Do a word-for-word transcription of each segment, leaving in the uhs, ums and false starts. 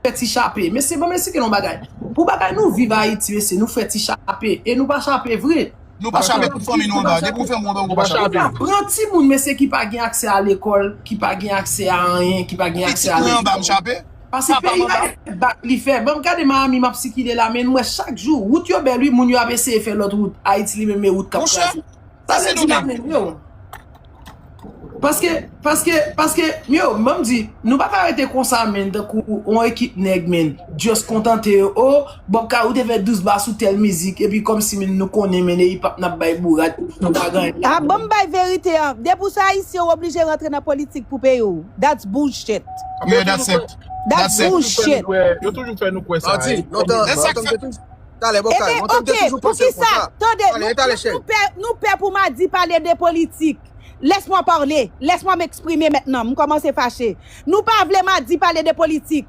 fè ti chape. Mesye, bon, mesye, ke yon bagay. Pou bagay nou viv Ayiti, mesye, nou fè ti chape. E nou pa chape vre. Nou pa chape, tout fanmi nou anba. Depi ou fè mwen anba, ou pa chape. Pran timoun, mesye, ki pa gen aksè a lekòl, ki pa gen aksè a anyen, ki pa gen aksè a lekòl. Pitit mwen anba, m chape. Pase peyi a, bak li fè. Ban m gade Miami, m ap sikile la, men m wè chak jou, wout yo bèl, wi, moun yo ap eseye fè lòt wout. Ayiti li menm, men wout k ap kraze. Sa vle di la menm, yo. Paske, paske, paske, yo, ban m di, nou pa ka rete konsa, men, tankou yon ekip nèg, men, just kontante yo, o, Bob Kayou te fè douz ba sou tèl mizik, epi kòmsi, men, nou konnen, men, e hip hop n ap bay bourad, nou pa gen anyen. Ah, ban m bay verite an. Depi w se Ayisyen, w oblije rantre nan politik pou peyi w. That's bullshit. Yeah, that's it. That's bullshit. Yo toujou fè nou kwè sa. Talè, bon, Ebe, oke, poukisa? Tande, nou, nou, nou pè, nou pè pou Madi pale de politik. Laisse-moi parler, laisse-moi m'exprimer maintenant. M kòmanse fache. Nou pa vle Madi pale de politik.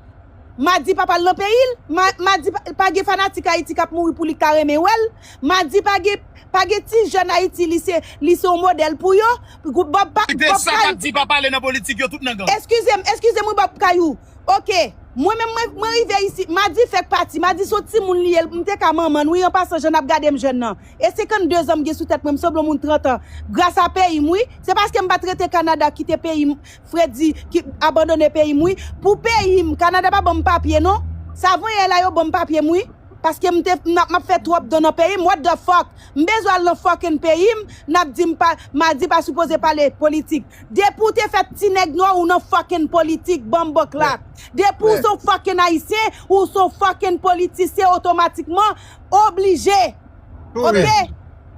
Madi pa pral nan peyi l. Ma-, Madi pa, pa gen fanatik Ayiti k ap mouri pou li k ta renmen wè l. Madi pa gen, pa gen ti jèn Ayiti, li se, li se yon modèl pou yo. Bob pa, Bob Kayou. Sa k ap di pa pale nan politik, yo tout nan gang. Eskize m, eskize m, wi, Bob Kayou. Oke, mwen menm, mwen, mwen rive isi, Madi fèk pati, Madi se yon timoun li ye, m te ka manman l, wi, an pasan, jan n ap gade m jèn nan. E senkannde zan m gen sou tèt mwen, m sanble yon moun trant an. Gras a peyi m, wi. Se paske m pa t rete Kanada, kite peyi m, Fredi, ki abandone peyi m, wi. Pou peyi m, Kanada pa ban m papye, non. Sa vanyan la, yo ban m papye m, wi. Paske m te, m ap, m ap fè twòp dan nan peyi m. What the fuck? M bezwen al nan fucking peyi m, n ap di m pa, Madi pa sipoze pale politik. Depi w te fèt ti nèg nwa, ou nan fucking politik, banm bòklak. Depi w se yon fucking Ayisyen, ou se yon fucking politisyen otomatikman, oblije. Oke?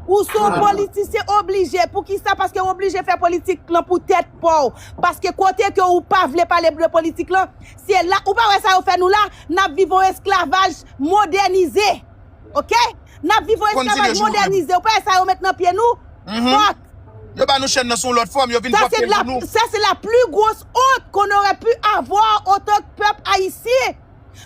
Ou se yon politisyen oblije. Poukisa? Paske w oblije fè politik lan pou tèt pa w. Paske kote ke ou pa vle pale de politik lan, se la, ou pa wè sa yo fè nou la? N ap viv yon esklavaj modènize. Oke? N ap viv yon esklavaj modènize. Ou pa wè sa yo met nan pye nou? Fuck. Yo ba nou chèn nan sou yon lòt fòm, yo vin pran pye pou nou. Ça, c'est la plus grosse honte qu'on aurait pu avoir en tant que peuple haïtien.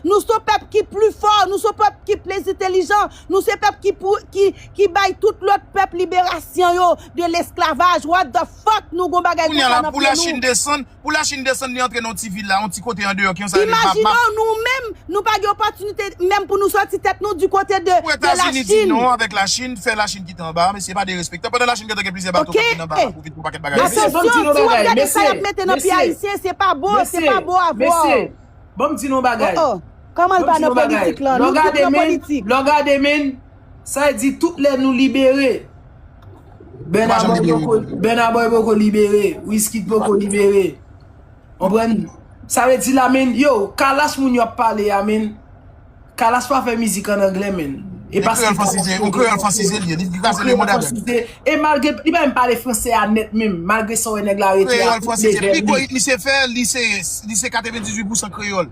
Nou se yon pèp ki pli fò, nou se yon pèp ki pli entèlijan, nou se pèp ki pou, ki, ki bay tout lòt pèp liberasyon yo de lesklavaj. What the fuck, nou gon bagay konsa nan pye nou? Pou Lachin desann, pou Lachin desann, li antre nan yon ti vil la, yon ti kote andeyò ki yon sa rele Map Map. Imajine w, nou menm, nou pa gen opòtinite menm pou nou sòti tèt nou di kote de, de Lachin. Pou Etazini di non avèk Lachin, fè Lachin kite anba, mesye, pa derespektan. Pandan Lachin gentan gen plizyè bato k ap vin anba la pou vin pou pakèt bagay. Mesye, ban m di nou bagay, mesye, mesye, mesye, ban m di nou bagay. Kòman l pa nan politik lan? Nou tout nan politik. Lè w gade men, sa vle di tout lè nou libere. Burna Boy poko, Burna Boy poko libere, Wizkid poko libere. Konprann? Sa vle di la men, yo, Kalash moun yo ap pale a men. Kalash pa fè mizik an anglè men. E paske kreyòl fransize, yon kreyòl fransize li ye, li kraze lemond avè l. E malgre, li pa menm pale franse a nèt menm, malgre sa w wè nèg la rete a tout levèl li. Pi gwo hit misye fè, li se, li se katrevendizuit pousan kreyòl.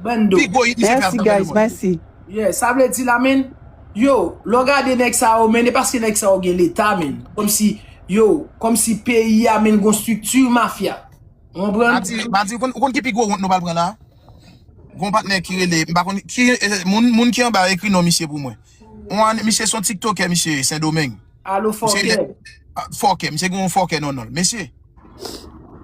Pi gwo hit misye fè atravè lemond. Yeah, sa vle di la men, yo, lè w gade nèg sa yo men, e paske nèg sa yo gen leta men. Kòmsi, yo, kòmsi peyi a men gon estrikti mafya. Ou konprann? Madi, Madi, ou konn, ou konn ki pi gwo wont nou pral pran la? Gon patnè ki rele, m pa konn ki, eh, moun, moun ki anba ekri non misye pou mwen. Yon, misye se yon tiktokè, misye Sendomeng. Alo, fòkè. Fòkè, misye gen yon fòkè nan non l. Mesye,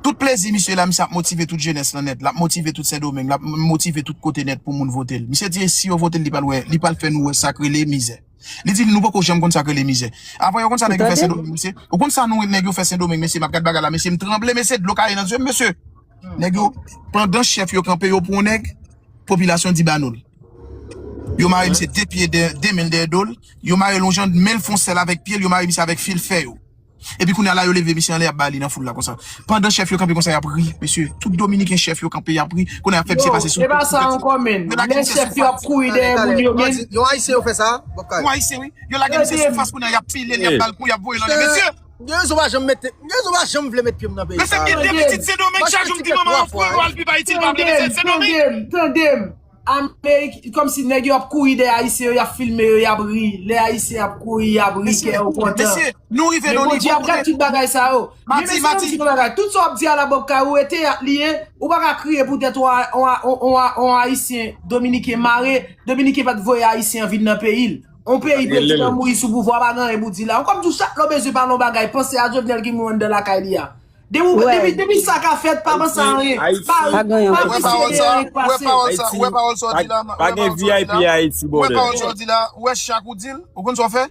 tout plezi misye la, misye ap motive tout jenès lan nèt. L ap motive tout Sendomeng, l ap motive tout kote nèt pou moun vote l. Misye di si yo vote l, li pral wè, li pral fè nou wè sa k rele mizè. Li di nou poko janm konn sa k rele mizè. Avan yo konn sa nèg yo fè Sendomeng, mesye. Ou konn sa nou nèg yo fè Sendomeng, mesye, m ap gad bagay la, mesye, m tranble, mesye, dlo kaye nan zye m, mesye. Nèg yo, pandan chèf yo kanpe, yo pran yon nèg, popilasyon di ba nou l. Yo mare misye de pye, de, de men l dèyè do l, yo mare l yon jan, men l fè yon sèl avèk pye l, yo mare misye avèk fil fè yo. Epi kounye a la, yo leve misye anlè, y ap ba li nan foul la konsa. Pandan chèf yo kanpe konsa, y ap ri, mesye. Tout dominiken chèf yo kanpe, y ap ri. Kounye a, y ap fè misye pase sou. Yo lage misye sou fas. Yon ayisyen yo fè sa? Yon ayisyen, wi. Yo lage misye sou fas kounye a, y ap pile l, y ap ba l kou, y ap voye l anlè. Mesye! Gen rezon pa janm mete, gen rezon pa janm vle met pye m nan peyi sa. Mesye, m gen de pitit Sendomeng, chak jou m di manman an pou yo al viv Ayiti, l pa vle vin Sendomeng. Tande m, tande m. Amerik, kòmsi nèg yo ap kouri dèyè Ayisyen yo, y ap filme yo, y ap ri. Lè Ayisyen ap kouri, y ap ri, kè yo kontan. Mesye, nou rive nan yon nivo kote. Men Bondye ap gad tout bagay sa yo. Men mesye, m di nou bagay, tout sa w ap di a la, Bob Kayou, e teyat li ye. Ou pa ka kriye poutèt yon, yon, yon, yon, yon Ayisyen, Dominiken mare, Dominiken pa t voye Ayisyen an vin nan peyi l. On peyi prezidan mouri sou pouvwa, pa gen anyen pou di la. Ou konn tou chak lè w bezwen pale yon bagay, panse a Jovenel ki mouri anndan lakay li a. Depi, depi, depi sa ka fèt, pa panse a anyen. Pa, pa panse a anyen k pase. Ou wè pawòl sa, ou wè pawòl sa w di la, ou wè pawòl sa w di la. Ou wè pawòl sa w di la, ou wè chak ou di l, ou konn sa w fè?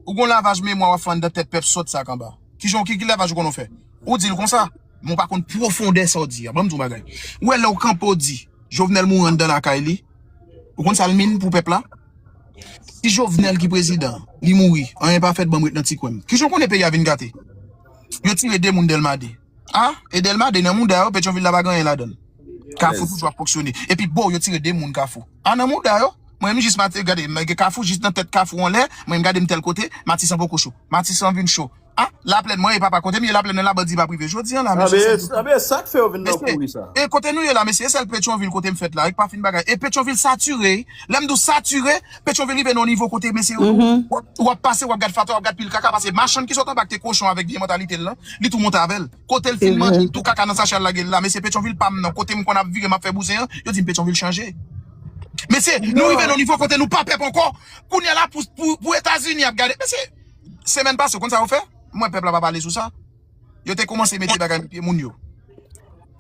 Ou gon lavaj memwa w ap fè anndan tèt pèp sòt sa k anba. Kijan, ki, ki lavaj ou konn ou fè? Ou di l konsa, men w pa konn pwofondè sa w di a. Ban m di w bagay. Ou wè lè w kanpe w di, Jovenel mouri anndan lakay li, ou konn sa l mean pou pèp la? Si Jovenel ki prezidan, li mouri, anyen pa fèt, ban m ret nan ti kwen m. Kijan w konnen peyi a vin gate? Yo tire de moun Dèlma de. A, e Dèlma de nan mouda yo, Petyonvil la pa gen anyen ladan l. Kafou toujou ap fonksyone. Epi bo, yo tire de moun Kafou. A, nan mouda yo, mwen menm jis mate, gade, m gen Kafou jis nan tèt Kafou anlè, mwen menm gade m tèl kote, Matisan poko cho. Matisan vin cho. A, Laplèn, mwen e papa, kote m ye Laplèn nan la bandi pa prive. Jodi an la, mesye, sèl, anben, sa k fè yo vin nan mesye, kouri sa. E kote nou ye la, mesye, e sèl Petyonvil kote m fèt la, e k pa fin bagay. E Petyonvil satire, lè m di w satire, Petyonvil rive nan yon nivo kote, mesye, w ap, w ap pase, w ap gad fatra, w ap gad pil kaka, pase machann ki sot anba ki te kochon avèk vye mantalite l lan, li tou monte avè l. Kote l fin manje, li tou kaka nan sachè al lage l la. Mesye, Petyonvil pa m nan. Kote m konn ap vire, m ap fè bouzen an, yo di m Petyonvil chanje. Mesye, nou rive nan yon nivo kote nou pa pèp ankò. Kounye a la, pou, pou, pou Etazini ap gade, mesye, semèn pase, w konn sa yo fè? M wè pèp la pa pale sou sa. Yo te kòmanse mete bagay nan pye moun yo.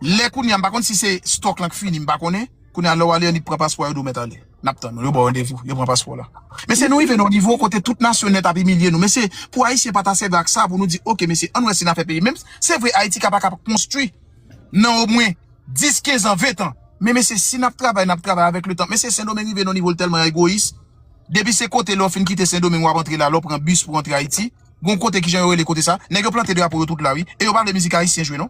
Lè kounye a, m pa konn si se stòk lan k fini, m pa konnen. Kounye a, lè w ale, annik pran paspò, yo di w mèt ale. N ap tann ou, yo ba w randevou, yo pran paspò la. Mesye, nou rive nan yon nivo kote tout nasyon nèt ap imilye nou. Mesye, pou Ayisyen pa ta sèvi ak sa, pou nou di, oke, mesye, ann wè si n a fè peyi. Menm, se vre, Ayiti ka pa ka konstwi nan omwen dis, kenz an, ven tan. Men, mesye, si n ap travay, n ap travay avèk letan. Mesye, Sendomeng rive nan yon nivo l tèlman egoyis. Depi se kote lè w fin kite Sendomeng, w ap antre la, lè w pran bis pou w antre Ayiti. Gon kote kijan yo rele kote sa? Nèg yo plante drapo yo tout la, wi. E yo pa vle mizik ayisyen jwe, non.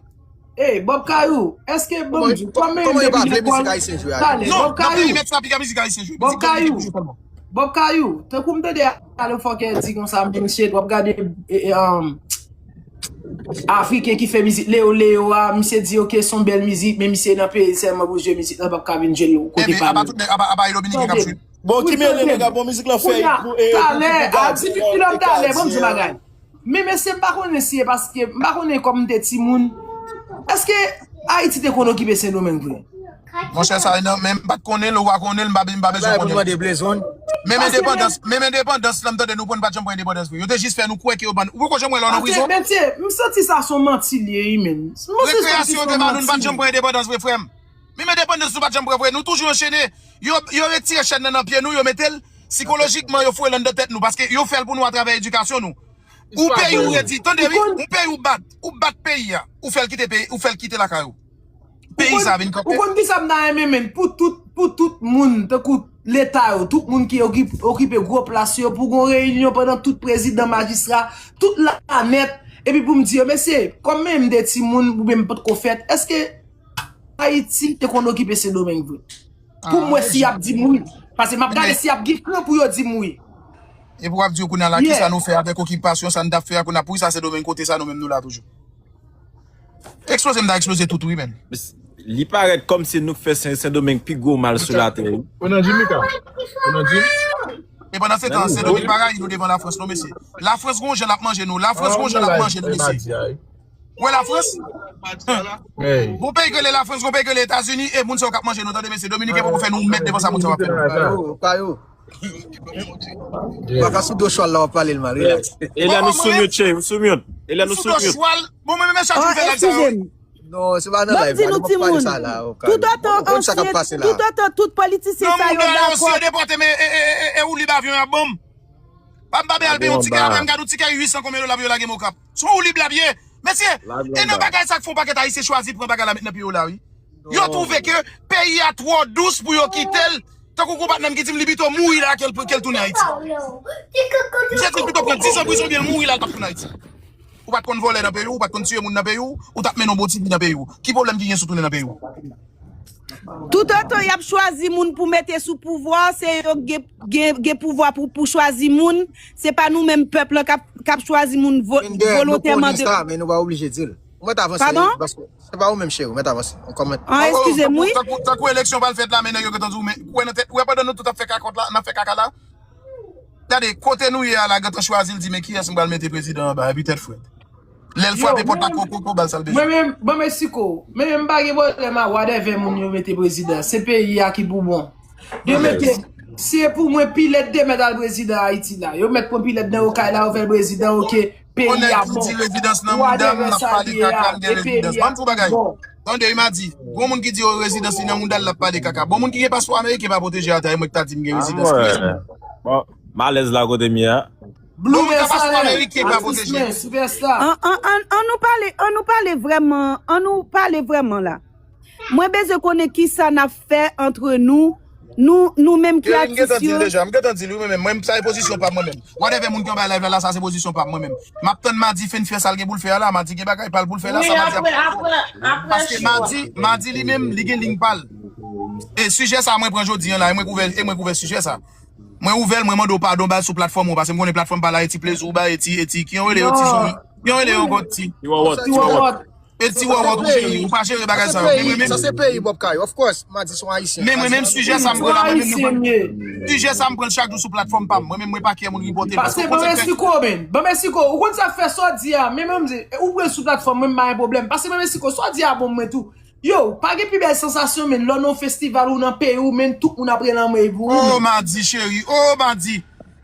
Ey, Bob Kayou, èske, bon, kòman, kòman yo pa vle mizik ayisyen jwe a? Talè, non, Bob Kayou. Nan perimèt sa, piga mizik ayisyen jwe. Bob Kayou. Bob Kayou, tankou m tande a lè fòkè di konsa, misye, w ap gade, e, e, um, Afriken ki fè mizik Leo Leo a, misye di, oke, se yon bèl mizik, men misye nan peyi sèlman pou jwe mizik lan, p ap ka vin jwe l kote pa nou. Aba tout nèg, aba, aba e Dominiken k ap jwe. Bon, ki mele nèg a bon mizik lan fè pou, e, talè, a di fi lòm talè, bon, m di bagay. Men mesye, m pa konnen si e paske, m pa konnen kòm m te timoun. Èske Ayiti te konn okipe Sendomeng vre? Monchè, sa, non, men m pa t konnen l, ou pa konnen l, m pa, m pa bezwen konnen l. Menm endepandans, menm endepandans lan, m tande nou pran, nou pa t janm pran endepandans vre. Yo te jis fè nou kwè ke yo ban, ou poko janm wè lè w nan prizon? Mesye, m santi sa se yon manti li ye, wi, menm. Rekreyasyon yo te ba nou, nou pa t janm pran endepandans vre, frè m. Menm endepandans nou pa t janm pran vre. Nou toujou anchene. Yo, yo retire chèn nan nan pye nou, yo mete l, sikolojikman, yo foure l anndan tèt nou, paske yo fè l pou nou atravè edikasyon nou. Ou peyi ou redi, tande wi, ou peyi ou bat, ou bat peyi a, ou fè l kite peyi, ou fè l kite lakay ou. Peyi sa vin kanpe. Ou konn kisa m ta renmen, menm, pou tout, pou tout moun, tankou Leta yo, tout moun ki okip-, okipe gwo plas yo, pou gon reyinyon pandan tout prezidan, majistra, tout la nèt, epi pou m di yo, mesye, kòm menm m te timoun, oubyen m potko fèt, èske Ayiti te konn okipe Sendomeng vre? Pou m wè si y ap di m wi. Paske m ap gade si y ap gen kran pou yo di m wi. Epi w ap di yo kounye a la, kisa nou fè avèk okipasyon sa n t ap fè a, kounye a poukisa Sendomeng kote sa, nou menm nou la toujou. Eksploze m ta eksploze tout wi, menn. Li parèt kòmsi nou fè Sen, Sendomeng pi gwo mal sou latè wi. Ou nan Jimika? Ou nan Jimika? E pandan se tan, Sendomeng pa rayi nou devan Lafrans non, mesye. Lafrans gon jan l ap manje nou. Lafrans gon jan l ap manje nou, mesye. Ou wè Lafrans? Gon peyi k rele Lafrans, gon peyi k rele Etazini, e moun sa yo k ap manje nou, tande mesye, Dominiken poko fè nou mèt devan sa moun sa yo ap fè nou. Kayou, Kayou. Baka sou do chwal la, w ap pale l mal, rilaks. E la nou sou mute, cheri, sou mute. E la nou sou mute. Bon, mwen menm chak jou m fè live sa yo. Non, se pa nan live la, nou pa pale sa la. Toutotan ansyen, toutotan tout politisyen sa yo dakò. Nan mouda yo, si yo depòte m, e, e, e, e, e ou li ba avyon y ap ban m. Pa m pa bay al peye yon tikè, apre m gade yon tikè uit san konbyen dola pou yo lage m Okap. Se yon woulib l ap ye. Mesye, e nan bagay sa k fè yon pakèt Ayisyen chwazi pran bagay la met nan pye yo la, wi. Yo twouve ke peyi a twò dous pou yo kite l. Tankou gon patnè m ki di m li pito mouri la ke l, ke l tounen Ayiti. Misye di l pito pran diz an prizon oubyen l mouri la, l p ap tounen Ayiti. Ou pa t konn vòlè nan peyi w, ou pa t konn tiye moun nan peyi w, ou t ap mennen yon bon ti vi nan peyi w. Ki pwoblèm ki gen si w tounen nan peyi w? Toutotan y ap chwazi moun pou mete sou pouvwa, se yo k gen, gen, gen pouvwa pou, pou chwazi moun, se pa nou menm pèp lan k ap, k ap chwazi moun vo-, volontèman de. Men nou pa oblije di l. Ou mèt avanse, paske se pa ou menm cheri, ou mèt avanse. Ou kòmante. Ah, eskize m, wi. Tankou, tankou eleksyon pral fèt la, men nèg yo gentan di w, men ou wè nan tèt, ou wè pandan nou tout ap fè kakòt la, n ap fè kaka la. Gade, kote nou ye a la, gentan chwazi l di, men kiyès m pral mete prezidan anba, epi tèt frèt. Lè l frape pòt la, ko, ko, ko, ba l sa l bezwen. Mwen menm, bon, men siko, mwen menm m pa gen pwoblèm a whatever moun yo mete prezidan. Se peyi a ki pou bon. Yo mete, si e pou mwen, Pilèt te mèt al prezidan Ayiti la. Yo mèt pran Pilèt nan Okay la, yo fè l prezidan, oke. Yon nèg ki di rezidans nan mouda m, l ap pale kaka, m gen rezidans. Ban m di w bagay. Tande, Imadi, gon moun ki di yo rezidans li nan mouda l, l ap pale kaka. Bon, moun ki gen paspò ameriken pa pwoteje atè, e mwen ki ta di m gen rezidans. Ki rezidans? Bon, m alèz la kote m ye a. Bon, moun ki gen paspò ameriken pa pwoteje. An, an, an, an nou pale, an nou pale vrèman, an nou pale vrèman la. Mwen bezwen konnen kisa n ap fè antre nou, nou, nou menm ki Yo, m gentan atis di l yo. Deja, m gentan di l wi, mwen menm. Mwen, sa e pozisyon pa m mwen menm. Whatever moun ki anba live la, la, sa se pozisyon pa m mwen menm. M ap tann Madi fin fè sa l gen pou l fè a la. Madi gen bagay pa l pou l fè la, Wi, sa Madi ap apre, apre, apre Paske show a. Madi, Madi li menm, li gen liy pa l. E sijè sa mwen pran jodi an la, e mwen k ouvè, e mwen k ouvè sijè sa. Mwen ouvè l, mwen mande w padon ba l sou platfòm ou, paske m konnen platfòm pa la, e ti plezi w bay, e ti, e ti, ki yon rele yo ti zouri. Ki yon rele yo ankò ti. Ti wòwòt, ti wòwòt. E ti wòwòt ou cheri, ou pa jere bagay sa yo. Men mwen menm, Sa se peyi Bob Kay, of course. Madi se yon ayisyen. men mwen menm sijè sa m pran la, mwen menm mwen pran. Sijè sa m pran l chak jou sou platfòm pa m. Mwen menm mwen pa kè moun ripote l. Paske Pase ban Mexico, men. Ban Mexico, ou konn sa fè sa w di a. Men mwen di, ou pran sou platfòm, mwen m pa gen pwoblèm. Pase ban Mexico, sa w di a bon mwen tou. Yo, pa gen pi bèl sansasyon, men lè w nan yon festival ou nan peyi w, men tout moun ap rele anmwey pou ou. Oh, Madi, cheri. Oh, Madi.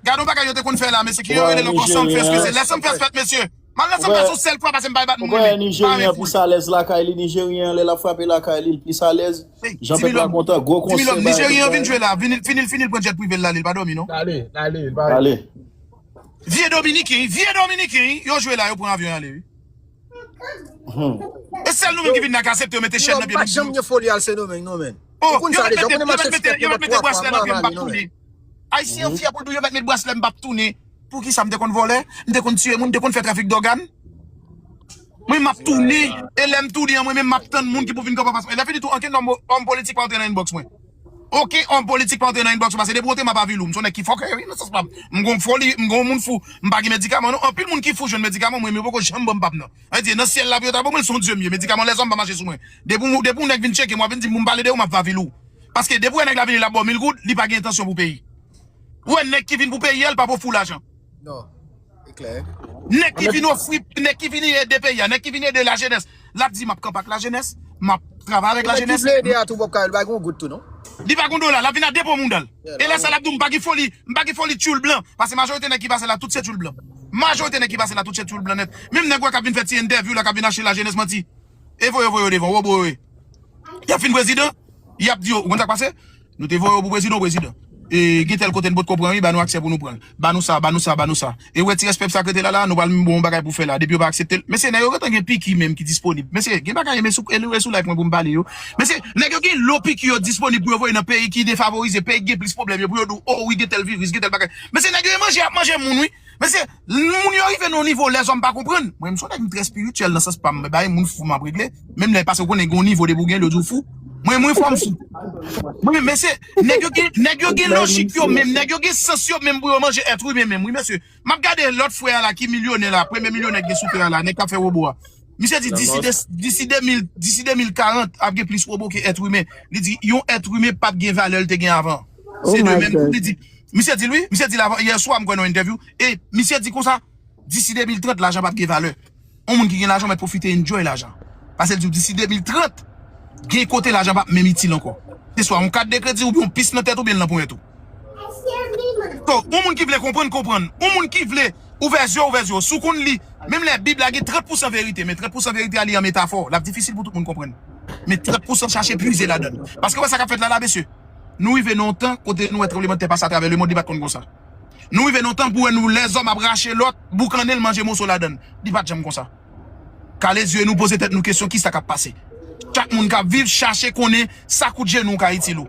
Gade yon bagay yo te konn fè la, mesye, ki yo rele lè Sunfest, mesye. Lè Sunfest fèt, mesye. M al nan Sunfest yon sèl fwa, paske m pa bat moun mwen. Nijeryen plis alèz lakay li, Nijeryen lè l ap frape lakay li, l plis alèz. Jan pèp la kontan, gwo konsè. Nijeryen vin jwe la, vin, fini l, fini l pran jet prive l, l ale, l pa dòmi, non? L ale, l ale, l pa ale. Vye Dominiken, vye Dominiken, yo jwe la, yo pran avyon, y ale, wi. E sèl nou menm ki vin la k aksepte yo mete chèn nan pye nou. Janm gen foli al Sendomeng, non, men. Oh, yo mèt mete, yo mèt mete, yo mèt mete braslè nan pye m, m p ap tounen. Ayisyen an fyè pou l di w yo mèt met braslè, m p ap tounen. Poukisa m te konn vòlè? M te konn tiye moun, m te konn fè trafik dògàn. Mwen, m ap tounen, e lè m tounen an, mwen menm, m ap tann moun ki pou vin kanpe anfas mwen. E lè fini tou, ankenn nonm, òm politik pa antre nan inbox mwen. Okenn òm politik pa antre nan inbox mwen, paske depi w antre, m ap avili w. M se yon nèg ki fòkè, wi, nan sans pa m. M gon foli, m gon moun fou, m pa gen medikaman, non. Anpil moun ki fou jwenn medikaman, mwen, yo poko janm ban m pa m nan. Sa vle di, nan syèl la pou yo ta ban mwen l, se yon dye m ye. Medikaman lèzòm pa mache sou mwen. Depi w, depi w nèg vin tcheke m, w ap vin di m pou m pale de ou, m ap avili w. Paske depi w wè nèg la vini, l ap ba w mil goud, li pa gen entansyon pou peyi. Ou wè nèg ki vin pou peyi a, l pa p ofri w lajan. Non, e klè. Nèg ki vin ofri, nèg ki vin ede peyi a, nèg ki vin ede lajenès. L ap di, m ap kanpe ak lajenès, m ap travay avèk lajenès. Nèg ki vle ede a tou, Bob Kay, li pa gen yon goud tou, non? Li pa gen yon dola, l ap vin ak depo mouda l. E lè sa l ap di w, m pa gen foli, m pa gen foli tchoul blan. Paske majorite nèg ki pase la, tout se tchoul blan. Majorite nèg ki pase la, tout se tchoul blan nèt. Menm nèg w wè k ap vin fè ti entèvyou la, k ap vin achte lajenès manti. E voye, voye yo devan, wobo yo ye. Y ap fin prezidan, y ap di yo, ou konn sa k pase? Nou te voye yo pou prezidan, prezidan. E gen tèl kote n potko pran, wi, ba nou aksè pou nou pran l. Ba nou sa, ba nou sa, ba nou sa. E w wè ti rès pèp sa k rete la la, nou pral menm bon yon bagay pou fè la. Depi yo pa aksepte l. Mesye, nèg yo gentan gen Piki menm ki disponib. Mesye, gen bagay, e sou, e sou live mwen pou m pale yo. Mesye, nèg yo gen lo Piki yo disponib pou yo voye nan peyi ki defavorize, peyi ki gen plis pwoblèm yo, pou yo di w, oh, wi, gen tèl viris, gen tèl bagay. Mesye, nèg yo e manje, y ap manje moun, wi. Mesye, moun yo rive nan yon nivo lèzòm pa konprann. Mwen, m se yon nèg m trè espirityèl nan sans pa m, bay moun fou m ap regle. Menm lè, paske w konnen gen yon nivo depi w gen l, yo di w fou. Mwen, mwen fò m fou. Mwen, mesye, nèg yo gen, nèg yo gen lojik yo menm, nèg yo gen sans yo menm pou yo manje èt imen menm, wi, mesye. M ap gade lòt frè a la ki milyonè la, premye milyonè ki gen sou tè a la, nèg k ap fè wobo a. Misye di disi de, disi de mil, disi de mil karant ap gen plis wobo ke èt imen. Li di yon èt imen p ap gen valè l te gen avan. Se de menm kou li di. Misye di l wi, misye di l avan, yè swa m kwè nan yon entèvyou, e misye di konsa, disi de mil trant, lajan p ap gen valè. Yon moun ki gen lajan mèt pwofite enjoy lajan. Paske l di w disi de mil trant, gen kote lajan p ap menm itil ankò. Se swa yon kat de kredi oubyen yon pis nan tèt oubyen l nan ponyèt ou. So, yon moun ki vle konprann, konprann. Yon moun ki vle ouvè zye w, ouvè zye w. Si w konn li, menm lè Bib la gen trant pousan verite, men trant pousan verite a li an metafò, l ap difisil pou tout moun konprann. Men trant pousan chache puize ladan l. Paske w wè sa k ap fèt la la, mesye. Nou rive nan yon tan kote nou wè tranblemanntè pase atravè lemonn, li pa t konn konsa. Nou rive nan yon tan pou wè nou lèzòm ap rache lòt, boukannen l, manje moso ladan l. Li pa t janm konsa. Kale zye nou, poze tèt nou kesyon, kisa k ap pase? Chak moun k ap viv, chache konnen sa kout jenou w ka itil ou.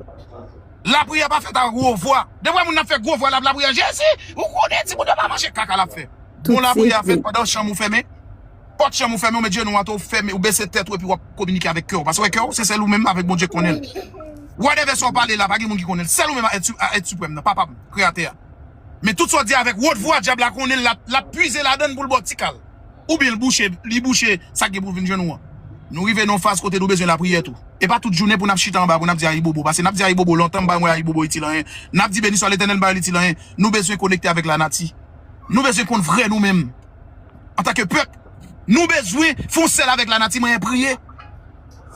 Lapriyè pa fèt a gwo vwa. Depi w wè moun nan ap fè gwo vwa, l ap lapriyè, Jezi, ou konnen timoun yo pa manje kaka l ap fè. Bon, lapriyè a fèt pandan chanm ou fèmen. Pòt chanm ou fèmen, ou met jenou atè, ou fèmen, ou bese tèt ou epi w ap kominike avèk kè w. Paske w wè kè w, se sèl ou menm avèk Bondye k konnen l. Whatever sa w pale la, pa gen moun ki konnen l. Sèl ou menm a èt, a èt siprèm nan, papa m, kreyatè a. Men tout sa w di avèk wòt vwa, dyab la konnen l, l ap, l ap puize ladan l pou l ba w ti kal. Oubyen l bouche, li bouche sa k gen pou vin jwenn ou an. Nou rive nan yon faz kote nou bezwen lapriyè tou. E pa tout jounen pou n ap chita anba pou n ap di ayibobo. Paske n ap di ayibobo lontan, m pa wè ayibobo itil anyen. N ap di beni swa Letènèl, m pa wè l itil anyen. Nou bezwen konekte avèk lanati. Nou bezwen konn vrè nou menm. Antanke pèp, nou bezwen fè yon sèl avèk lanati, manyen priye.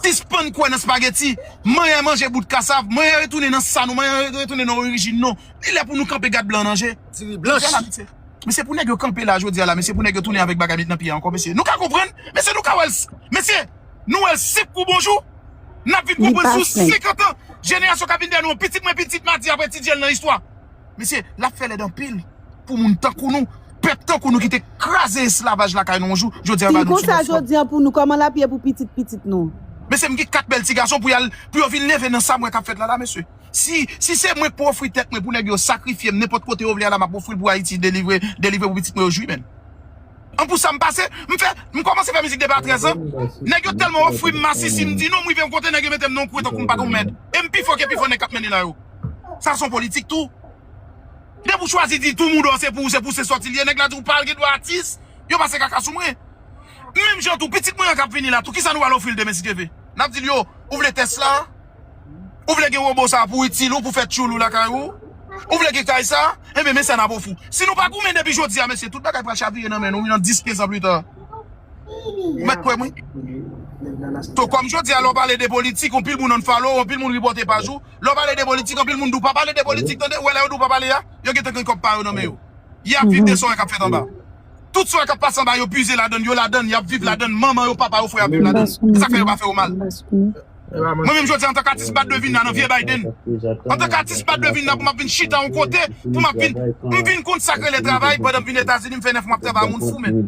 Sispann kwè nan spageti, manyen manje bout kasav, manyen retounen nan sa nou, manyen retounen nan orijin nou. Li lè pou nou kanpe gad blan nan je. Diri blanch. Mesye, pou nèg yo kanpe la jodi a la, mesye, pou nèg yo tounen avèk bagay nan pye ankò, mesye. Nou ka konprann, mesye, nou ka wè l, mesye, nou wè l senk kou bonjou. N ap vin konprann sou senkant an. Jenerasyon k ap vin dèyè nou, pitit mwen, pitit Madi, apre Ti Dyèl nan istwa. Mesye, l ap fè lèd anpil pou moun tankou nou, pèp tankou nou ki te kraze esklavaj lakay nou yon jou, jodi a yo ba nou ti bòs la. Jodi a pou nou, kòman l ap ye pou pitit pitit nou? Mesye, m gen kat bèl ti gason pou y al, pou yo vin leve nan sa m wè k ap fèt la, la, mesye. Si, si se mwen k pou ofri tèt mwen pou nèg yo sakrifye m nenpòt kote yo vle a la, m ap ofri l pou Ayiti delivre, delivre pou pitit mwen yo jwi, menn. An pou sa m pase, m fè, m kòmanse fè mizik depi a trèz an. Nèg yo tèlman ofri m masisi, m di non, m rive yon kote, nèg yo mete m nan yon kwen tankou m pa t yon mèd. E m pi fò ke pi fò nèg k ap mennen la yo. Sa se yon politik tou. Depi w chwazi di tou mouda w se pou ou, se pou se sòti l ye, nèg la di w pa gen dwa atis, yo pase kaka sou mwen. Menm jan tou, pitit mwen an k ap vini la tou, kisa nou pral ofri l demen si Dye vle? N ap di l yo, ou vle Tesla? Ou vle gen wobo sa pou itil ou, pou fè tchoul ou lakay ou? Ou vle gen kay sa? Enben, men sa n ap ofri w. Si nou pa goumen depi jodi a, mesye, tout bagay pral chavire nan men nou, wi, nan dis, kenz an pita. Ou mèt kwè m, wi. To, kòm jodi a, lè w pale de politik, anpil moun unfollow, anpil moun reporte paj ou. Lè w pale de politik, anpil moun di w pa pale de politik, tande? Ou wè lè yo di w pa pale a, yo gentan gen kòb pa yo nan men yo. Y ap viv de sa w wè k ap fèt anba. Tout sa w wè k ap pase anba, yo puize ladann, yo ladann, y ap viv ladann, manman yo, papa yo, frè yo ap viv ladann. Se sa k fè yo pa fè yo mal. Mwen menm jodi a, antank atis, m pa t dwe vin la nan vye Biden. Antank atis, m pa t dwe vin la pou m ap vin chita yon kote, pou m ap vin, m vin konn sa k rele travay, pandan m vin Etazini, m fè nèf mwa m ap travay, yon moun fou, men.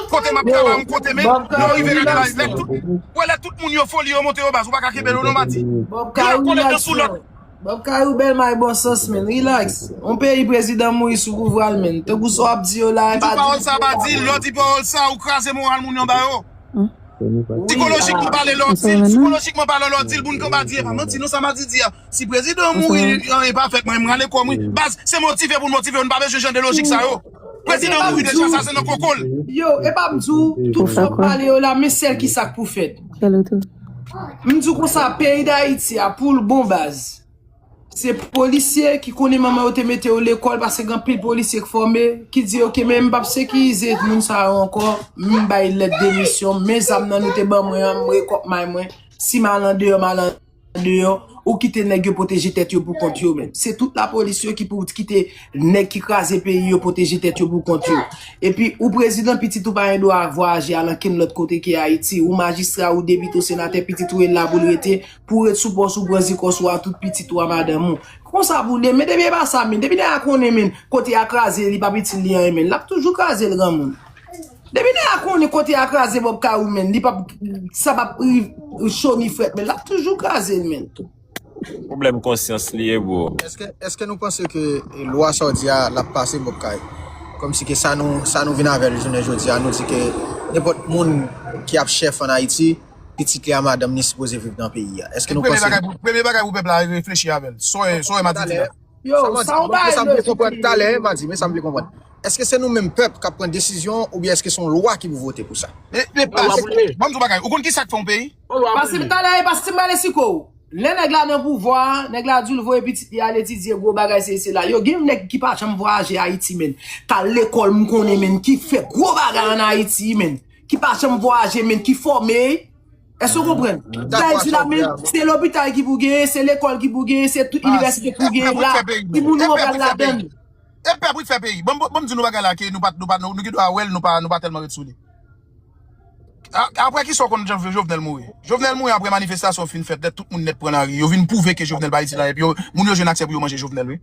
Kote m ap travay, yon kote, men, lè w rive gade la, lè tout, wè, lè tout moun yo foli, yo monte yo baz, ou pa ka kenbe yo non, Madi. Yo al kole youn sou lòt. Bob Kayou bèl may bon sans, men, relax. Yon peyi prezidan mouri sou pouvwa l, men. Tankou sa w ap di yo la, e pa di pawòl sa, pa di l, lè w di pawòl sa, ou kraze moral moun yo ba yo. Sikolojikman pale, lè w di l, sikolojikman pale, lè w di l, moun kanpe a di, e pa manti, non, sa Madi di a. Si prezidan mouri, anyen pa fèt, mwen, m rale kò m, wi. Baz, se motive pou n motive yo, n pa bezwen jan de lojik sa yo. Prezidan mouri deja, sa se nan koko l. Yo, e pa m di w, tout sa w ap pale yo la, men sèl ki sa k pou fèt. M di w konsa, peyi Dayiti a, pou l bon baz. Se polisye ki konnen manman yo te mete yo lekòl, paske gen anpil polisye k fòme, ki di, "Ok, men m p ap sekirize moun sa yo ankò, m bay lèt demisyon, men zam nan nou te ban mwen an, m rekòt may mwen, si m al andeyò, m al andeyò, ou kite nèg yo pwoteje tèt yo pou kont yo menm." Se tout lapolis yo ki pou kite nèg ki kraze peyi yo pwoteje tèt yo pou kont yo. Epi, ou prezidan, pitit ou pa gen dwa vwayaje al ankenn lòt kote ke Ayiti, ou majistra, ou depite, ou senatè, pitit ou e la pou l rete, pou w ret sou pòs ou, pran zikòs ou a tout pitit ou a madanm ou. Konsa pou l ye, men depi e pa sa, men depi nèg la konnen, men, kote a kraze, li p ap itil li anyen, men, l ap toujou kraze l, granmoun. Depi nèg la konnen kote a kraze, Bob Kayou, men, li p ap, sa p ap ri, cho ni frèt, men, l ap toujou kraze l, men. Pwoblèm konsyans li ye, bro. Èske, èske nou panse ke, e, lwa sa w di a, l ap pase, Bob Kayou? Kòmsi ke sa nou, sa nou vin avè l jounen jodi a, nou di ke nenpòt moun ki ap chèf ann Ayiti, pitit li a madanm ni sipoze viv nan peyi a. Èske nou panse? Premye bagay pou, premye bagay pou pèp la reflechi avè l. Sa w, sa w Madi di la. Yo, sa w bay lojik li ye. Talè, Madi, men sa m vle konprann. Èske se nou menm pèp k ap pran desizyon oubyen èske se yon lwa ki pou vote pou sa? E, e pa, se, ban m di w bagay. Ou konn ki sa k fè yon peyi? Pase m talè, pase m pale siko. Lè nèg la nan pouvwa a, nèg la di l voye pitit li al etidye gwo bagay se, se la. Yo, gen nèg ki pa janm vwayaje Ayiti, menn. K al lekòl, m konnen, menn, ki fè gwo bagay ann Ayiti, menn. Ki pa janm vwayaje, menn, ki fòme. Èske w konprann? Sa vle di la, menn, se lopital ki pou genyen, se lekòl ki pou genyen, se tout inivèsite ki pou genyen la. Timoun yo pral ladann. E pèp wi k fè peyi. Ban m, ban m di nou bagay la ke nou pa, nou pa, nou, nou gen dwa wè l, nou pa, nou pa tèlman ret sou li. A, apre kisa w konn jan Jovenel mouri? Jovenel mouri apre manifestasyon fin fèt, lè tout moun nèt pran lari, yo vin pwouve ke Jovenel pa itil anyen, epi yo, moun yo jwenn aksè pou yo manje Jovenel, wi.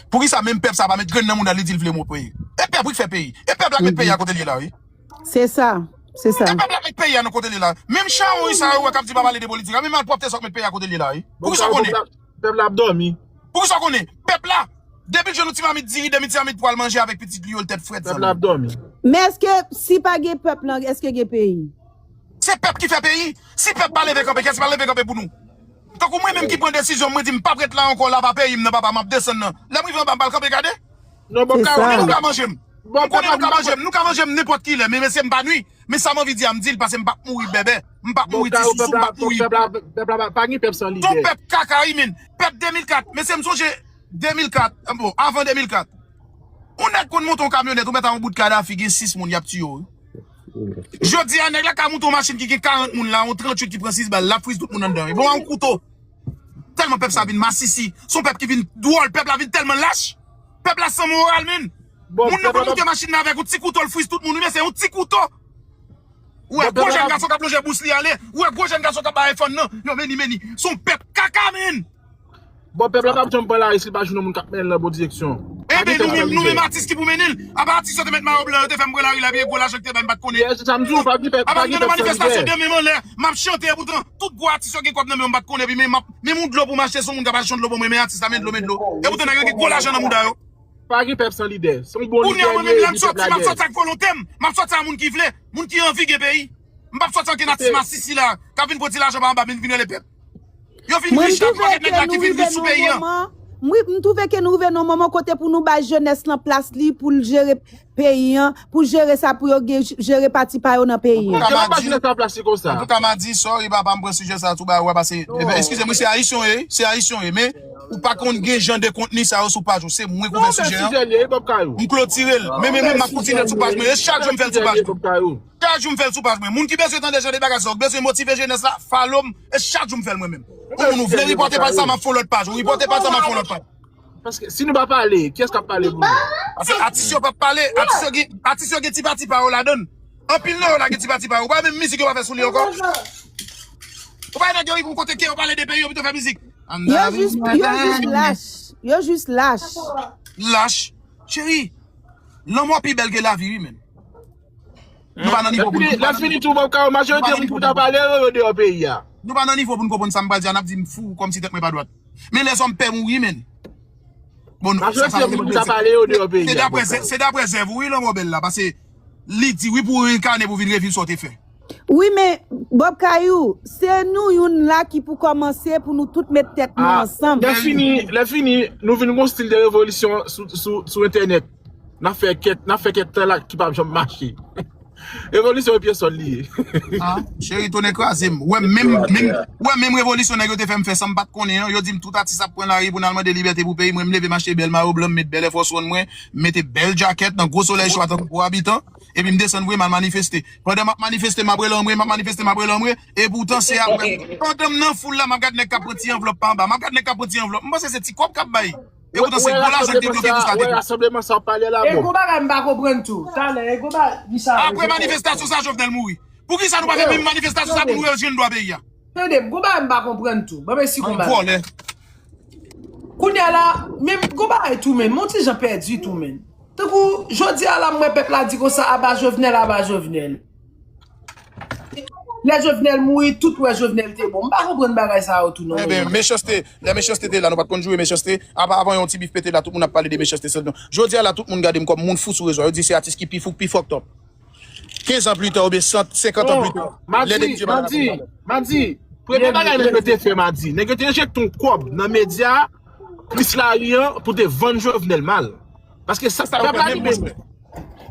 Poukisa menm pèp sa pa met grenn nan mouda l, li di l vle mou peyi? E pèp wi k fè peyi. E pèp la k met peyi a kote l ye la, wi. Se sa, se sa. E pèp la k met peyi a nan kote l ye la. Menm chawony sa yo wè k ap di pa pale de politik la, menm malpwòpte sa yo k met peyi a kote l ye la, wi. Poukisa w konnen? Pèp la ap dòmi. Poukisa w konnen? Pèp la, depi l jwenn yon ti mamit diri, demi ti mamit pwal manje avèk pitit li yo, l tèt frèt, zanmi. Pèp la ap dòmi. Men èske si pa gen pèp lan, èske gen peyi? Se pèp ki fè peyi. Si pèp pa leve kanpe, kiyès ki pral leve kanpe pou nou? Tankou mwen menm ki pran desizyon, mwen di m p ap ret la ankò, la pa peyi m nan, papa, m ap desann nan. Lè m rive anba, m pral kanpe gade. Non, Bob Kayou, nou ka manje m. M konnen nou ka manje m, nou ka manje m nenpòt ki lè, men mesye m pa nwi. Men sa m anvi di a, m di l, paske m p ap mouri bèbè. M p ap mouri ti sousou, m p ap mouri. Pèp la, pèp la pa, pa gen pèp san lidè. Ton pèp kaka, wi, men. Pèp de mil kat. Mesye, m sonje de mil kat, bon, avan de mil kat. Yon nèg konn monte yon kamyonèt, ou mèt a yon bout Kadafi, gen sis moun, y ap tiye w, wi. Jodi a, nèg la ka monte yon machin ki gen karant moun la, yon tranntuit ki pran sis bal, l ap friz tout moun anndan, wi. Bon, a yon kouto. Tèlman pèp sa vin masisi. Se yon pèp ki vin dwòl, pèp la vin tèlman lach. Pèp la san moral, menn. Bon, moun nan pa moute machin nan avèk yon ti kouto, l friz tout moun, wi, men se yon ti kouto. Ou wè gwo jèn gason k ap lonje bous li ale, ou wè gwo jèn gason k ap bay iPhone nan. Yo, men li, men li. Se yon pèp kaka, men. Bon, pèp la p ap janm pran lari si l pa jwenn yon moun k ap mennen l nan bon direksyon. Enben, nou menm, nou menm atis ki pou mennen l. Apa atis yo te met mayo blan, yo te fè m pran lari la, epi e gwo lajan ki te bay m pa t konnen. Apa m nan manifestasyon de menm anlè, m ap chante, epoutan, tout gwo atis yo gen kòb nan men yo, m pa t konnen, epi men m ap, menm yon dlo pou m achte, se yon moun k ap achte yon dlo pou mwen, men atis la, men dlo, men dlo. Epoutan, nèg yo gen gwo lajan nan mouda yo. Pa gen pèp san lidè. Se yon bon lidè li ye, li pèp la dèyè. Kounye a mwen menm, lè m sòti, m ap sòti ak volontem, m ap sòti ak moun ki vle, moun ki anvi gen peyi. M p ap sòti ankenn atis masisi la, k ap vin pran ti lajan pa anba men, vin rele pèp. Yo vin rich la, tou pakèt nèg la ki vin rich sou peyi an. Wi, m twouve ke nou rive nan yon moman kote pou nou bay jenès lan plas li pou l jere peyi an, pou jere sa pou yo gen, jere pati pa yo nan peyi an. Antouka, m ap di, sorry papa, m pran sijè sa tou ba ou a pase. Enben, eskize m, wi, se Ayisyen w ye, se Ayisyen w ye, men ou pa konn gen jan de kontni sa yo sou paj ou. Se mwen ki ouvè sijè an. M klotire l. Men, men, men, m ap kontinye l sou paj mwen. E chak jou m fè l sou paj mwen. Chak jou m fè l sou paj mwen. Moun ki bezwen tande jan de bagay sa yo, ki bezwen motive jenès la, follow m. E chak jou m fè l mwen menm. Yon moun ou vle ripòte paj sa, m ap fè yon lòt paj. Ou ripòte paj sa, m ap fè yon lòt paj. Paske si nou pa pale, kiyès k ap pale pou nou? Paske atis yo p ap pale, atis yo gen, atis yo gen ti pati pa yo ladan l. Anpil nan yo la gen ti pati pa yo. Ou pa wè menm mizik yo pa fè sou li ankò? Ou pa wè nèg yo rive yon kote ke yo pale de peyi yo pito fè mizik? Yo jis, yo jis lach. Yo jis lach. Lach. Cheri, lanmò pi bèl ke lavi wi menn. Nou pa nan nivo pou nou. Lè fini tou, bon, kawo majorite moun ki ta pale yo, yo deyò peyi a. Nou pa nan nivo pou nou konprann sa m pral di a, n ap di m fou kòmsi tèt mwen pa dwat. Men lèzòm pè mouri, menn. Bon, sa, sa, se, se daprè zèv ou, wi, lanmò bèl la, paske li di, wi, pou ou renkane, pou vin reviv sa w te fè. Wi, men, Bob Kayou, se nou youn la ki pou kòmanse pou nou tout met tèt nou ansanm. Lè fini, lè fini, nou vin gon stil de revolisyon sou, sou, sou entènèt. N ap fè kèk, n ap fè kèk tan la ki p ap janm mache. Revolisyon e pye sòl li ye. Ah, cheri, tonnè kraze m. Ou wè menm, menm, ou wè menm revolisyon nèg yo te fè m fè san m pa t konnen an. Yo di m tout atis ap pran lari pou n al mande libète pou peyi. Mwen, m leve m achte bèl mayo blan, m met bèl Air Force One mwen, m mete bèl djakèt nan gwo solèy chwa tankou gwo abitan. Epi m desann vre m al manifeste. Pandan m ap manifeste, m ap rele anmwe, m ap manifeste, m ap rele anmwe. Epoutan, se apre. Pandan m nan foul la, m ap gad nèg k ap pran ti anvlòp pa anba. M ap gad nèg k ap pran ti anvlòp. M panse se ti kòb k ap bay. E poutan se gwo lajan ki bloke pou sa te. Wè rasanbleman sa w ap pale a la bon. E gon bagay m pa konprann tou. Talè, e gon bagay, Michel. Apre manifestasyon sa, Jovenel mouri. Poukisa nou pa fè menm manifestasyon sa pou nou rejwenn dwa peyi a? Tande m, gon bagay m pa konprann tou. Ban m esplike w yon bagay. Vòlè. Kounye a la, men gon bagay tou menn, m on ti jan pèdi tou menn. Tankou, jodi a la, m wè pèp la di konsa, aba Jovenel, aba Jovenel. Lè Jovenel mouri, tout wè Jovenel te bon. M pa konprann bagay sa yo tou non. Enben, mechanste, lè mechanste te la, nou pa t konn joure mechanste. Apa, avan yon ti bif pete la, tout moun ap pale de mechanste sot non. Jodi a la, tout moun gade m kòm moun fou sou rezo a. Yo di se atis ki pi fou, ki pi fucked up. Kenz an pita oubyen san, senkant an pita, lè nèg di bagay la konsa. Madi, madi, premye bagay nèg yo te fè madi, nèg yo te enjekte yon kòb nan medya plis lari an pou te vann Jovenel mal. Paske sa, pèp la li menm.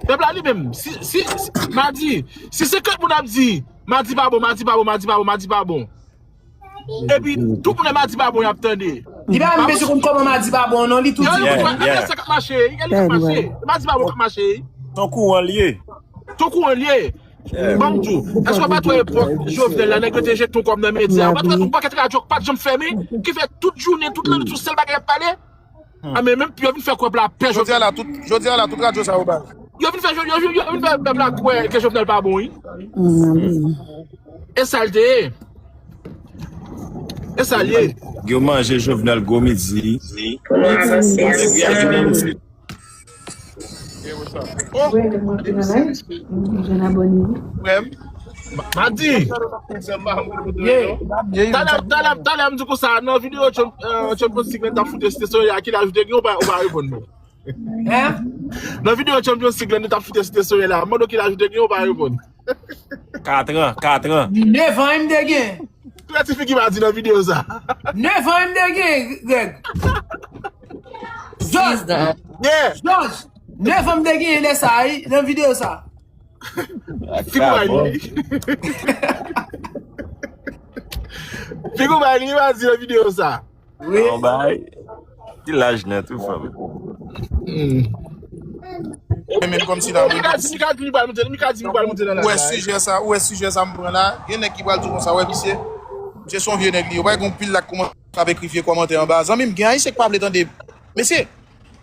Pèp la li menm, si, si, si, madi, si senkant moun ap di, madi pa bon, madi pa bon, madi pa bon, madi pa bon. Epi, tout moun wè madi pa bon y ap tande. Li pa menm bezwen konn kòman madi pa bon non, li tou di. Yo, yo, yo, sa k ap mache, e li k ap mache. Madi pa bon k ap mache. Ton kouran l ye. Ton kouran l ye. Ban m di w, èske w pa t wè epòk Jovenel la, nèg yo te jete yon kòb nan medya? Ou pa t wè yon pakèt radyo k pa t janm fèmen, ki fè tout jounen, tout lannwit, se yon sèl bagay y ap pale? A men menm yo vin fè kwè pèp la pè Jovenel. Jodi a la tout, jodi a la tout radyo sa yo bay. Yo vin fè, yo, yo, yo vin fè pèp la kwè ke Jovenel pa bon wi. E sa l te ye. E sa l ye. Yo manje Jovenel gwo midi. Madi. Talè, talè, talè, m di konsa, nan videyo Champions League, nou t ap foute Site Solèy la, ki laj ou te gen, ou pa, ou pa reponn mwen. Nan videyo Champions League, nou t ap foute Site Solèy la, m mande w ki laj ou te gen, ou pa reponn. Katran, katran. Nevan m te gen. Kouwè ti figi Madi nan videyo sa. Nevan m te gen, Greg. Jòj. Jòj. Nevan m te gen lè sa, wi, nan videyo sa. Figi bay li. Figi bay li, Madi nan videyo sa. Wi. Yon bay. Ki laj nan tou fanm. Mwen menm kòmsi la mwen. Mika di, Mika di li pral monte, Mika di li pral monte nan laj la. Ou wè sijè sa, ou wè sijè sa m pran la. Gen nèg ki pral di w konsa, wè misye. Misye se yon vye nèg li ye. Ou pa wè gen yon pil la k koumanse ap ekri vye kòmantè anba. Zanmi m, gen ayisyen k pa vle tande. Mesye,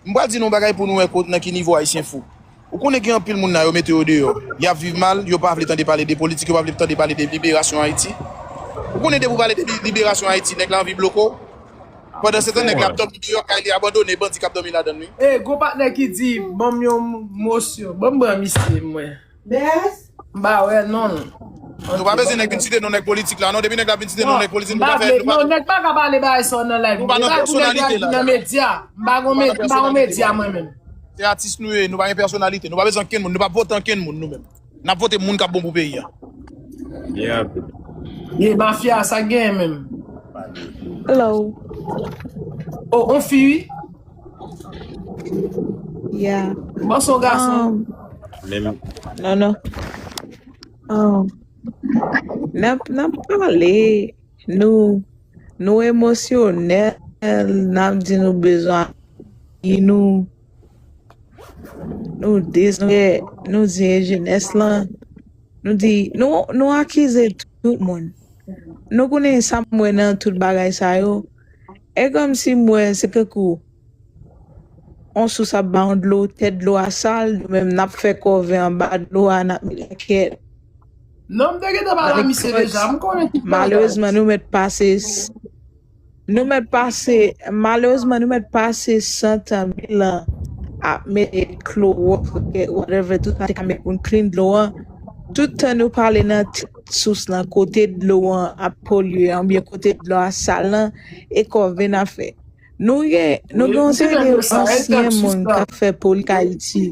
M pral di nou yon bagay pou nou wè kot nan ki nivo Ayisyen fou. Ou konnen gen anpil moun la yo mete yo deyò. Y ap viv mal, yo pa vle tande pale de politik, yo pa vle tande pale de liberasyon Ayiti. Ou konnen depi w pale de li- liberasyon Ayiti, nèg la anvi bloke w. Pandan se tan, nèg la ap dòmi deyò, kay li abandone, bandi k ap dòmi ladan l, wi. E, gon patnè ki di, ban m yon mosyon, ban m ban misye mwen. M pa wè non. Nou pa bezwen nèg vin site non nèg politik la, non. Depi nèg la vin site non nèg politik, nou pa fè, nou pa, non, nèg pa ka pale bagay sa nan live. Nou pa nan pèsonalite la. Nan medya. M pa gon medya mwen menm. Se atis nou ye, nou pa gen pèsonalite. Nou pa bezwen ankenn moun, nou pa vote ankenn moun nou menm. N ap vote moun k ap bon pou peyi a. Yeah. Ye mafya, sa gen menm. Hello. Oh, on fi, wi. Yeah. Bon, son gason. Um, Menm non, non. Um, n ap, n ap pale. Nou, nou emosyonèl. N ap di nou bezwen nou, nou di, nou di jenès lan. Nou di, nou, nou akize tout moun. Nou konnen sa m wè nan tout bagay sa yo. E kòmsi m wè se tankou on sous ap ba yon dlo, tèt dlo a sal, nou menm n ap fè kòve anba dlo a, n ap mete kèt. Non, m te gentan pale a misye deja, m konnen tout bagay. Malerezman, nou mèt pase s- Nou mèt pase, malerezman, nou mèt pase san tan, mil an ap mete klowòks, whatever, tout sa te ka mete pou n clean dlo an. Tout tan nou pale nan ti sous lan, kote dlo an ap polye, oubyen kote dlo a sal lan, e kòve n ap fè. Nou gen, nou gen yon seri de ansyen moun k ap fè politik Ayiti.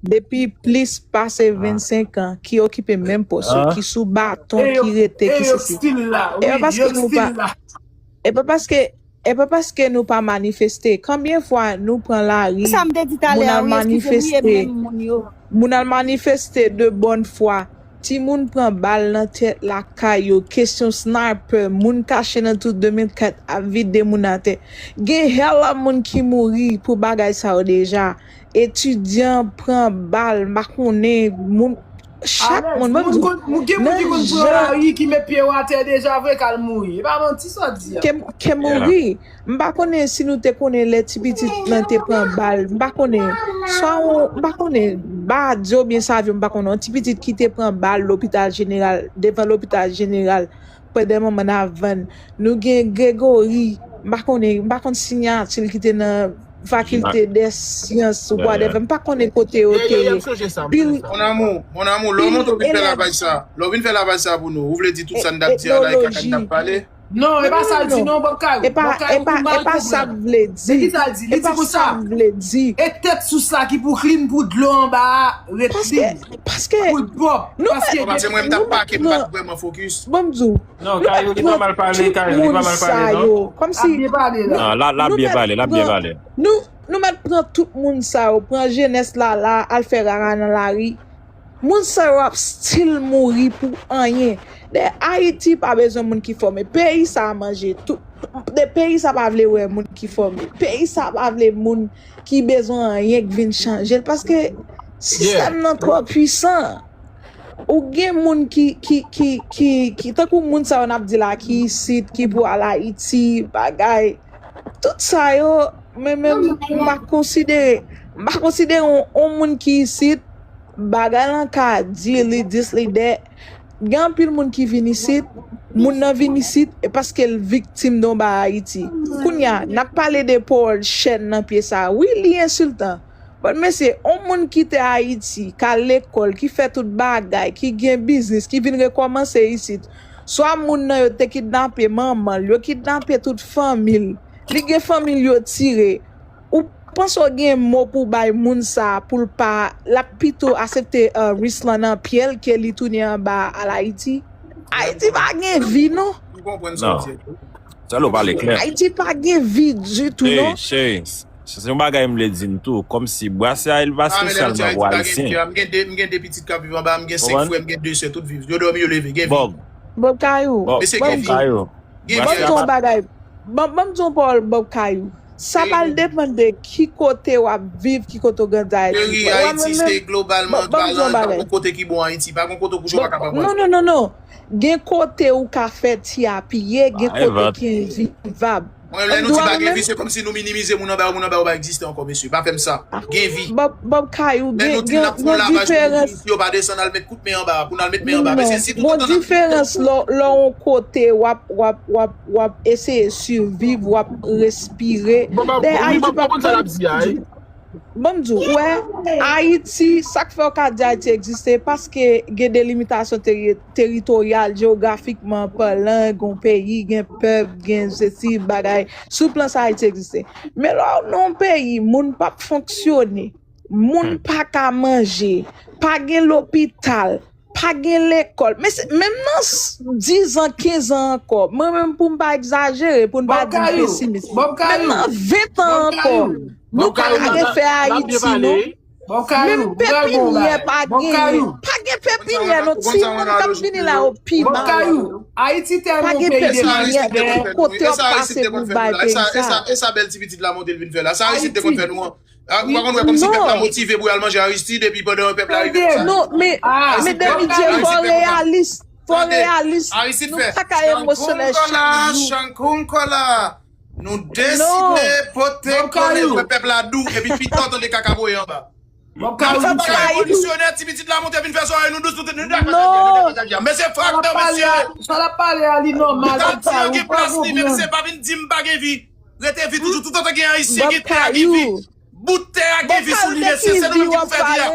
Depi plis pase vennsenk an, ki okipe menm pòs yo, ki sou baton, ki rete, ki sesi. E pa paske nou pa, e pa paske, e pa paske nou pa manifeste. Konbyen fwa nou pran lari, moun al manifeste, moun al manifeste de bòn fwa. Timoun pran bal nan tèt lakay yo, kesyon sniper, moun kache nan tout de mil kat ap vide moun atè. Gen hella moun ki mouri pou bagay sa yo deja. Etidyan pran bal, m pa konnen, moun, chak moun, ban m di w, moun, gen moun ki konn pran lari, ki met pye yo atè deja vre, k al mouri. E pa manti sa w di a. Ke, ke mouri. M pa konnen si nou te konnen lè ti pitit lan te pran bal, m pa konnen. Swa yon, m pa konnen, Badio oubyen Savio, m pa konnen. Yon ti pitit ki te pran bal lopital jeneral, devan lopital jeneral, pandan manman n ap vann. Nou gen Gregory, m pa konnen, m pa konn siyati l ki te nan fakilte dè syans, whatever. M pa konnen kote yo te ye. Mon amour, mon amour, lè w monte w vin fè lavaj sa, lè w vin fè lavaj sa pou nou, ou vle di tout sa n t ap di a la e kaka n t ap pale? Non, e pa sa l di non, Bob Kayou. E pa, e pa, e pa sa m vle di. E ki sa l di? Li di konsa, e tèt sous la ki pou clean pou dlo anba a ret clean. Paske, paske, paske mwen m t ap pake, m pa t vrèman fokis. Ban m di w, Non, Kayou, li pa mal pale, Kayou, li pa mal pale, non. Kòmsi, non, l ap, l ap byen pale, l ap byen pale. Nou, nou mèt pran tout moun sa yo, pran jenès la, la, al fè rara nan lari. Moun sa yo ap still mouri pou anyen. Dayè, Ayiti pa bezwen moun ki fòme. Peyi sa a manje tout. Dayè, peyi sa pa vle wè moun ki fòme. Peyi sa pa vle moun ki bezwen anyen k vin chanje l. Paske sistèm nan twò pwisan. Ou gen moun ki, ki, ki, ki, ki, tankou moun sa yo n ap di la, ki isit, ki pou al Ayiti, bagay. Tout sa yo, men menm, m pa konsidere, m pa konsidere yon, yon moun ki isit, bagay lan ka di, li dis, li dè. Gen anpil moun ki vin isit, moun nan vin isit, e paske l viktim de yon bagay Ayiti. Kounye a, n ap pale de pawòl chèn nan pye sa. Wi, li ensiltan. Bon, mesye, yon moun kite Ayiti, k al lekòl, ki fè tout bagay, ki gen biznis, ki vin rekòmanse isit. Swa moun nan yo te kidnape manman l, yo kidnape tout fanmi l. Li gen fanmi l yo tire. Ou panse w gen mo pou w bay moun sa a pou l pa, l ap pito aksepte, uh, risk lan nan pye l ke li tounen anba al Ayiti? Ayiti pa gen vi, non. M konprann sa w di a. Sèl ou pale klè. Ayiti pa gen vi ditou, non. Cheri, cheri, se, se yon bagay m vle di n tou, kòmsi Brasya, il va spesyaman pou Ayisyen. M gen de, m gen de pitit k ap viv anba, m gen senk frè, m gen de sè, tout viv. Yo dòmi, yo leve, gen vi. Bob. Bob Kayou. Mesye, gen vi. Gen vi. Ban m di w yon bagay. Ban, ban m di w yon pawòl, Bob Kayou. Sa pral depann de ki kote w ap viv, ki kote w grandi Ayiti. Cheri, Ayiti se globalman, globalman, pa gon kote ki bon Ayiti, pa gon kote w kouche w pa kapab wè. Non, non, non, non. Gen kote ou ka fè ti apiye, gen kote ki envivab. Lè nou di pa gen vi, se kòmsi nou minimize moun anba yo, moun anba yo pa egziste ankò, mesye. Pa fè m sa. Gen vi. Bob, Bob Kayou, lè gen, nou di gen, n ap fè yon lavaj pou diferans. Yo pa desann al met kout men anba, pou n al met men anba. Mesye, si tout tan n ap diferans lè, lè yon kote w ap, w ap, w ap, w ap eseye siviv, w ap respire. Dèyè Ayiti pa, bon, sa l ap di a, wi. Ban m di w, wè, Ayiti, sa k fè w ka di Ayiti egziste, paske gen delimitasyon teri-, teritoryal, jewografikman palan, gen yon peyi, gen pèp, gen sesi, bagay. Sou plan sa, Ayiti egziste. Men lè w nan yon peyi, moun p ap fonksyone, moun pa ka manje, pa gen lopital, pa gen lekòl. Men se, menm nan s-, diz an, kenz an ankò, mwen menm pou m pa egzajere, pou n pa di m pesimis, menm nan ven tan ankò, nou pa ka refè Ayiti, non. Menm pepinyè pa genyen. Pa gen pepinyè, non. Timoun k ap vini la yo pi mal. Pa gen pepinyè, pa gen kote w ap pase pou bay peyi sa. E sa, e sa bèl ti pitit la monte l vin fè la. Sa Aristide te konn fè nou an. Ah, ou pa konn wè kòmsi pèp la motive pou y al manje Aristide, epi pandan pèp la rive konsa. Non, men, men David J, fò reyalis. Fò reyalis. Nou pa ka emosyonèl chak jou. Shankunkola, Shankunkola. Nou deside pote kole pou pèp la dou, epi pita w tande kaka voye anba. N ap fè bagay revolisyonè, ti pitit la monte vin fè zòrèy nou dous, nou te, nou dakò sa l di a, nou dakò sa l di a. Men se frak nan mesye. Sa l ap pale a, li nòmal. Tanti an gen plas li, men se pa vin di m pa gen vi. Rete vi toujou, toutotan gen Ayisyen, gen tè a, gen vi. Bout tè a gen vi sou li, mesye, se nou menm ki pou fè vi a.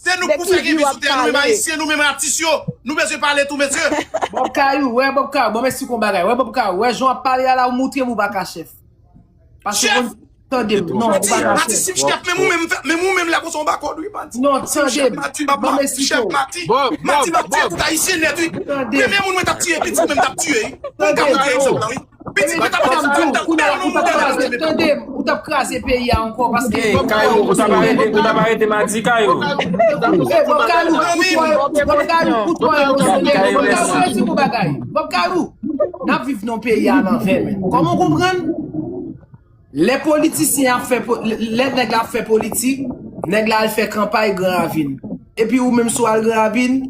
Se nou k pou fè gen vi sou tè a, nou menm Ayisyen, nou menm atis yo. Nou bezwen pale tou, mesye. Bob Kayou, wè Bob Kayou, bon, mèsi kon bagay. Wè Bob Kayou, wè jan w ap pale a la, ou montre m ou pa ka chèf. Paske ou konn tande m. Non, ou pa ka chèf. Mati, si m chèf, menm ou menm, menm ou menm la konsa w pa kòd wi, Mati. Non, tande m. Mati, m ap chèf Mati. Mati, m ap tiye tout Ayisyen nèt, wi. Premye moun mwen t ap tiye, pitit mwen m t ap tiye, wi. Pou m ka montre egzanp la, wi. Pitit mwen t ap pran m, m t ap pran m, m t ap pran m. Tande m, ou t ap kraze peyi a ankò, paske Kayou, ou t ap arete, ou t ap arete Mati, Kayou. Bob Kayou, kout mwen, Bob Kayou, kout mwen, Bob Kayou, mèsi. Bob Kayou, n ap viv nan peyi a lanvè, men. Kòman w konprann? Lè politisyen ap fè po-, lè, lè nèg la ap fè politik, nèg la al fè kanpay Gran Ravin. Epi ou menm si w al Gran Ravin,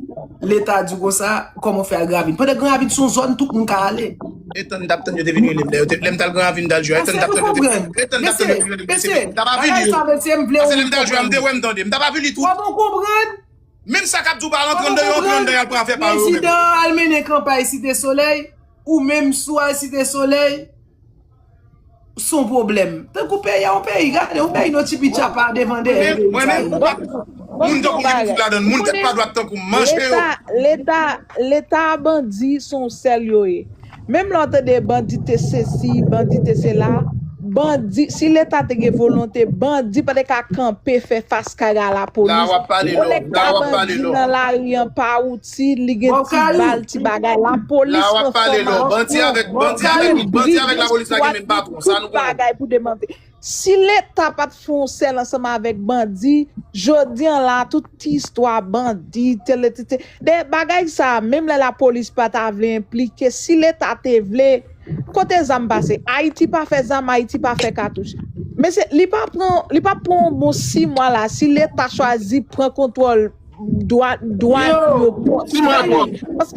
Leta di w konsa, kòman w fè al Gran Ravin? Pandan Gran Ravin se yon zòn tout moun ka ale. E tann, m t ap tann yo te vin rele m. Lè yo te, lè m t al Gran Ravin, m t al jwe. E tann, m t ap tann yo te, e tann, m t ap tann yo te vin rele m. Mesye, m t ap avili tou. Pase lè m t al jwe a, m te wè, m tande. M t ap avili tou. Menm sa k ap di w pa rantre anndan yo, rantre anndan y al pran afè pa yo, yo menm. Prezidan al mennen kanpay Site Solèy, ou menm si w al Site Solèy, se yon pwoblèm. Tankou peyi a, yon peyi, gade, yon peyi, nou ti pitcha pa devan dèyè. Mwen menm, mwen menm, moun tankou m ki pou fout ladan l, moun tèt pa dwat tankou m, manje yo. Leta, Leta, Leta a bandi, se yon sèl yo ye. Menm lè w tande bandi te sesi, bandi te sela, bandi, si Leta te gen volonte, bandi pa te ka kanpe fè fas kay a lapolis. Yon nèg ta bandi nan lari an pa wouti, li gen ti bal, ti bagay, lapolis pran fòm a, bandi avèk, bandi avèk, bandi avèk lapolis la gen menm patwon, sa nou konnen. Tout bagay pou demante. Si Leta pa t fè yon sèl ansanm avèk bandi, jodi an la, tout ti istwa bandi, tele, tete, de bagay sa, menm lè lapolis pa ta vle enplike, si Leta te vle, kote zam pase? Ayiti pa fè zam, Ayiti pa fè katouch. Mesye, li pa pran, li pa pran yon bon sis mwa la, si Leta chwazi pran kontwòl dwa, dwàn yo pou Ayiti. Paske